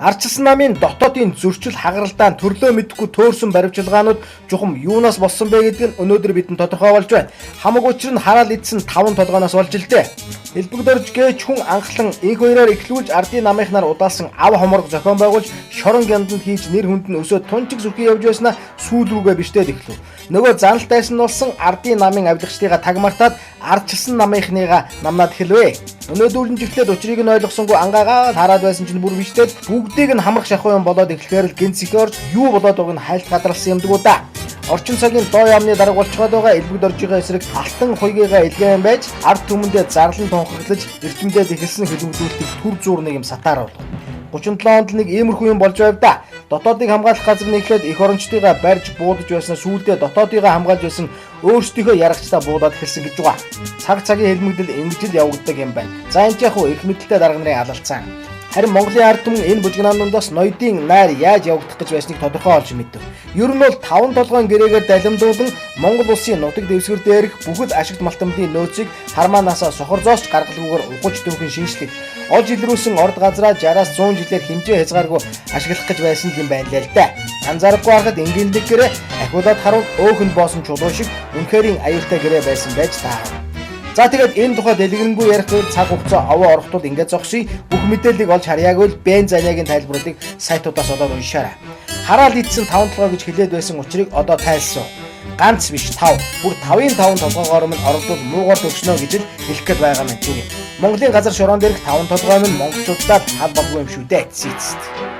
Ардчилсан намын дотоодын зөрчил хагаралдаан төрлөө мэдэхгүй төөрсөн баривчилгаанууд чухам юунаас болсон бэ гэдэг нь өнөөдөр бидэнд тодорхой болж байна. Хамаг учир нь хараал идсэн таван толгойноос болж илдээ. Элбэг дорж гээч хүн анхлан инх хоёроор эхлүүлж ардын намынхнаар удаалсан ав хоморг зохион байгуулж шорон гянданд хийж нэр хүнд нь өсөөд тунчиг сүрхий явж байснаа сүүл рүүгээ биштэд эхлэв. Нөгөө заналт дайсан нь болсон ардын намын авилгачдыгаа таг мартаад ардчилсан намынхныгаа намнаад эхэлвэ. Өнөөдүүрэн жигтлээд учрыг нь ойлгосонгүй ангаагаа хараад байсан чинь бүр биштэд бүгдийг нь хамрах шахуу юм болоод эхлэхээр л гинц их орж юу болоод байгааг нь хайлт гадралсан юмдгүү да. Орчин цагийн доо яамны дарга болцоход байгаа элбэг доржийнхаа эсрэг алтан хуйгийгаа илгээн байж ард түмэндээ зарлан тунхаглаж эрчимдээд эхэлсэн хөлбөмбөлтийг түр зуур нэг юм сатаар болов. 37 онд л нэг иймэрхүү юм болж байв да. Дотоодыг хамгаалах газар нэглээд эх орончдыгаа барьж буудаж байснаа сүүлдээ дотоодыгаа хамгаалж байсан өөрсдийнхөө ярагчдаа буудаад эхэлсэн гэж байгаа. Цаг цагийн хэлмэгдэл ингэж л явагддаг юм байна. За энэ ч яг хуу эрх мэдэлтэй дарга нарын алалцсан. Харин Монголын ард түмэн энэ бужигнаануудаас ноёдын найр яаж явагдах гэж байсныг тодорхой олж мэдв. Ер нь бол таван толгойн гэрээгээр далимдуулан Монгол улсын нутаг дэвсгэр дээрх бүхэл ашигт малтамдын нөөцийг хармаанаасаа сохор зоосч гаргалгүйгээр ухаж дөнхөн шинжлэх олж илрүүлсэн орд газраа 60-аас 100 жилээр хэмжээ хязгааргүй ашиглах гэж байсан юм байна лээ л дээ. Анзаарахгүй харахад энгийн нэг гэрээ ахиулаад харуул өөхөнд боосон чулуу шиг үнэхэрийн аюултай гэрээ байсан байж таарав. За тэгээд энэ тухай дэлгэрэнгүй ярих гэвэл цаг хугацаа овоо орох тул ингээд зогсъё. Бүх мэдээллийг олж харьяагүй л Бен Занягийн тайлбарлуудыг сайтуудаас олоод уншаарай. Хараал идсэн таван толгой гэж хэлээд байсан учрыг одоо тайлсан. Ганц биш тав. Бүр тавын таван толгоогоор минь орогдвол муугар төгснөө гэж л хэлэх гээд байгаа юм тийм. Монголын газар шорон дээрх таван толгой минь монголчуудад хал болгүй юм шүү дээ. Цэцэст.